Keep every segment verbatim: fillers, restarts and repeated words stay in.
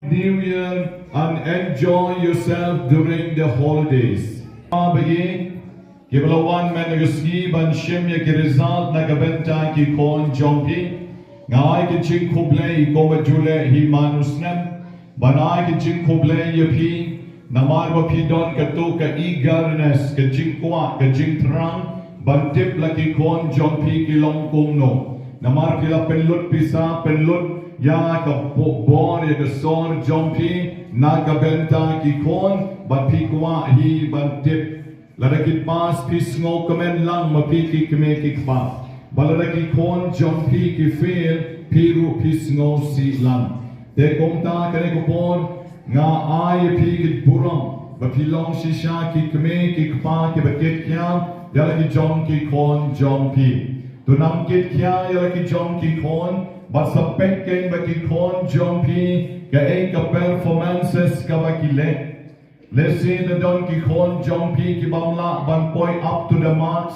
New Year and enjoy yourself during the holidays. Ba ïa kiba la wan mynta ka sngi ban shim ïa ki result na ka bynta ki khun jong phi. Nga ai ka jingkhublei kum ba ju leh hi man u snem. Ban ai ka jingkhublei ïa phi namar ba phi don katto ka eagerness, ka jingkwah, ka jingthrang ban tip la ki khun jong phi ki long kumno. Namar phi la pynlut pisa, pynlut ïa ka bor, ïa ka sor jong phi na ka bynta ki khun, bad phi kwah hi ban tip. Lada ki pass, phi sngewkmen lang ma phi ki kmie ki kpa. Bad lada ki khun jong phi ki fail, phi ruh phi sngewsih lang. Te kumta kane ka por nga ai ïa phi ki burom ba phi long shisha ki kmie ki kpa kiba kit khia ïa la ki jong ki khun jong phi. To nang kit khia ïa la ki jong ki khun, bad sa peit kein ba ki khun jong phi kaei ka performances kaba ki leh. Lehse la don ki khun jong phi ki bym lah ban poi up to the marks.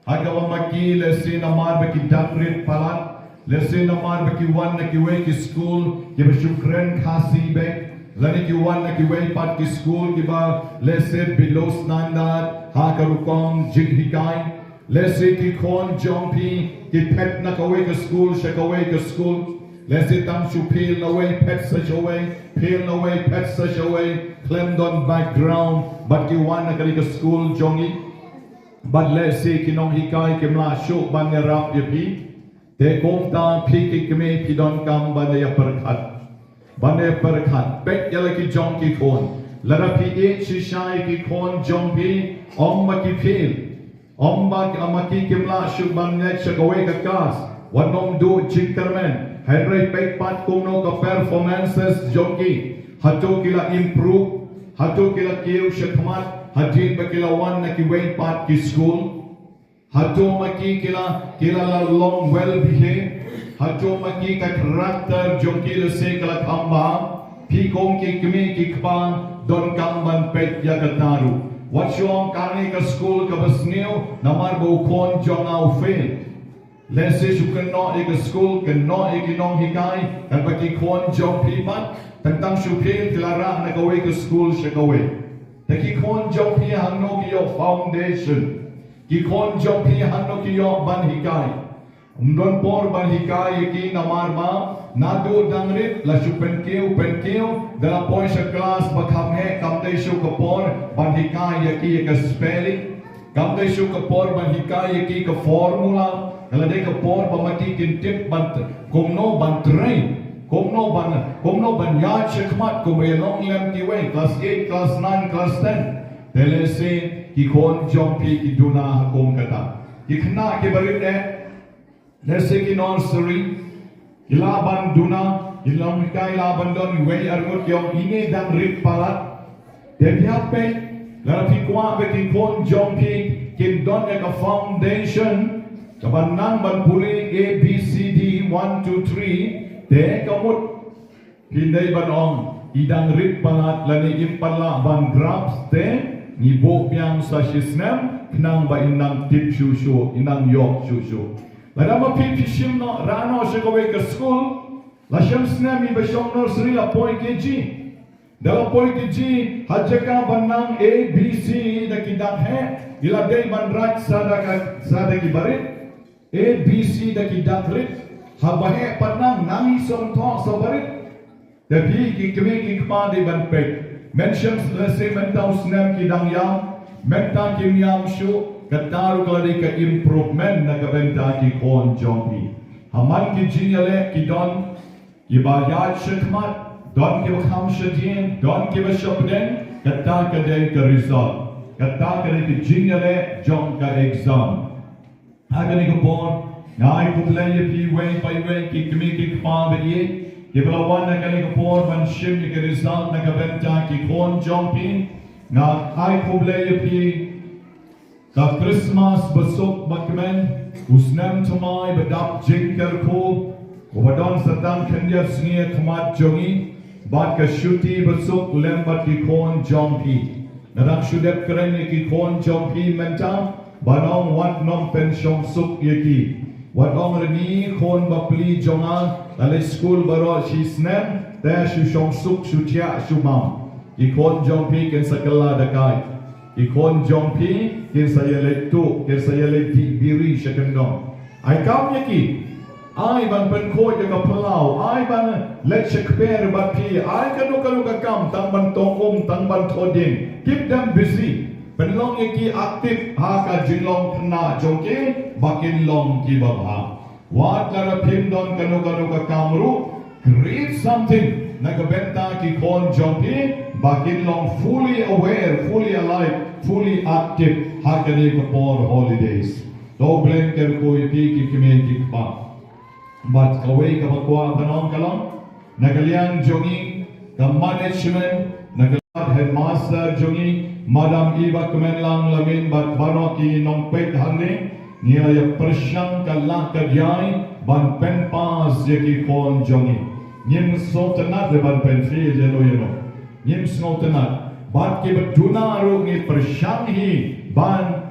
Ha kaba ma ki lehse namar ba ki dang rit palat. Lehse namar ba ki wan na kiwei ki skul kiba shu kren Khasi bek. Lane ki wan na kiwei pat ki skul kiba lehse below standard ha ka rukom jinghikai. Lehse ki khun jong phi ki phet na kawei ka skul sha kawei ka skul. Lehse tang shu phet na wei phet sa sha wei, phet na wei phet sa sha wei, khlem don background, bad ki wan na kane ka skul jong ngi. Bad lehse ki nonghikai kim lah shuh ban ïarap ïa phi. Te kumta phi ki kmie phi donkam ban ïa pyrkhat. Ban ïa pyrkhat, peit ïa la ki jong ki khun. Lada phi ïeit shisha ïa ki khun jong phi, ym ba ki fail. Ym ba ki, ym ba ki kim lah shuh ban leit sha kawei ka klas. Wat nym duh jingkyrmen. Hynrei peit pat kumno ka performances jong ki. Hato ki la improve. Hato ki la kiew shakhmat hadien ba ki la wan na kiwei pat ki skul. Hato ma ki ki la, ki la, la long well behave. Hato ma ki ka character jong ki lehse ka la kham bha. Phi kum ki kmie ki kpa donkam ban peit ïa kata ruh. Wat shu ong kane ka skul kaba sniew namar ba u khun jong nga u fail. Lehse shu kynnoh ïa ka skul, kynnoh ïa ki nonghikai, katba ki khun jong phi pat tang tang shu phi ki la rah na kawei ka skul sha kawei. Te ki khun jong phi hangno ki ïoh foundation. Ki khun jong phi hangno ki ïoh ban hikai. Ym don por ban hikai ïa ki namar ba naduh dang rit la shu pynkiew pynkiew, da la poi sha klas ba kham heh kam dei shuh ka por ban hikai ïa ki ïa ka spelling. Kam dei shuh ka por ban hikai ïa ki ka formula. Ka la dei ka por ba ma ki kin tip ban t-, kumno ban trei, kumno ban, kumno ban ïaid shakhmat kumba ïa long lem kiwei, klas eight, klas nine, klas ten. Te lehse ki khun jong phi ki duna ha kum kata. Ki khynnah kiba rit eh, lehse ki nursery, ki lah ban duna, ki long hikai lah ban don iwei arngut ki ong ine dang rit palat. Te phi hap peit, lada phi kwah ba ki khun jong phi kin don ïa ka foundation kaban nang ban pule A B C D one two three, te ka mut phin dei ban ong i dang rit palat lane im pat lah ban grasp, te ngi buh biang sa shi snem khnang ba in nang tip shuh shuh, in nang ïoh shuh shuh. Lada ma phi phi shim noh, rah noh sha kawei ka skul, la shem snem iba shong nursery la poi K G. Da la poi K G, ha jaka ban nang A B C da ki dak heh, i la dei ban rat sa da ka, sa da ki barit. A B C da ki dak rit. Haba heh pat nang, nang i sngewthuh sa barit. Te phi ki kmie ki kpa dei ban peit. Mynshem lehse mynta u snem ki dang ïam, mynta kim ïam shuh, kata ruh ka la dei ka improvement na ka bynta ki khun jong phi. Ha man ki jingïaleh ki don kiba ïaid shakhmat, don kiba kham shadien, don kiba shapdeng, kata ka dei ka result. Kata ka dei ka jingïaleh jong ka exam. Ha kane ka por, nga ai khublei ïa phi iwei pa iwei ki kmie ki kpa ba ïeit, kiba la wan ha kane ka por ban shim ïa ka result na ka bynta ki khun jong phi. Nga ai khublei ïa phi. Ka Christmas ba suk ba kmen, u snem thymmai ba dap jingkyrkhu, uba don sa tang khyndiat sngi ha khmat jong ngi, bad ka shuti ba suk lem bad ki khun jong phi. Nga dang shu dep kren ïa ki khun jong phi mynta, ban ong wat nym pynshong suk ïa ki. Wat ong re ni khun bapli jong nga, la leit skul baroh shi snem, Te shu shong suk, shu thiah, shu mam. Ki khon jong phi kin sa kylla da kai. Ki khon jong phi kin sa ïaleit tuh, kin sa ïaleit dih biri sha kyndong. Ai kam ïa ki. Ai ban pynkhuid ïa ka phyllaw, ai ban leit sha kper bad phi, ai kano kano ka kam, tang ban tong um, tang ban thoh dieng. Keep them busy. Pynlong ïa ki active ha ka jinglong khynnah jong ki, ba kin long kiba bha. Wat la phim don kano kano ka kam ruh, create something na ka bynta ki khon jong phi, ba kin long fully aware, fully alive, fully active ha kane ka por holidays. To Blei kyrkhu ïa phi ki kmie ki kpa. Bad kawei kaba kwah ban ong ka long, na ka liang jong ngi, ka management, na ka liang headmaster jong ngi, Madam Eva Kmenlang Lamin bad baroh ki nongpeit hangne, ngi la ïa pyrshang ka lad ka jai ban pynpaw ïa ki khon jong ngi. Ngim sngewtynnat leh ban pynfail ïano ïano. Ngim sngewtynnat. Bad kiba duna ruh ngi pyrshang hi ban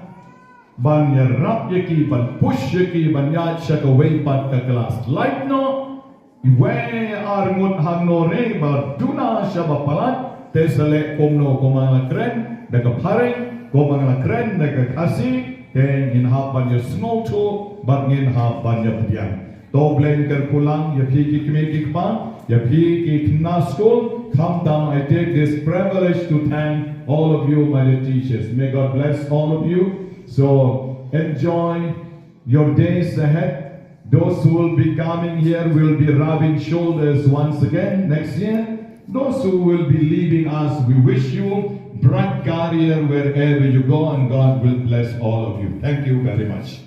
ban ïarap ïa ki, ban push ïa ki ban ïaid sha kawei pat ka klas. Lait noh, iwei ar ngut hangno re ba duna sha ba palat, te sa leh kumno, kumba nga la kren da ka Phareng, kumba nga la kren da ka Khasi, te ngin hap ban ïasngewthuh bad ngin hap ban ïapdiang. To Blei kyrkhu lang ïa phi ki kmie ki kpa, ïa phi ki khynnah skul. Khamtam, I take this privilege to thank all of you, my dear teachers. May God bless all of you. So enjoy your days ahead. Those who will be coming here will be rubbing shoulders once again next year. Those who will be leaving us, we wish you bright career wherever you go, and God will bless all of you. Thank you very much.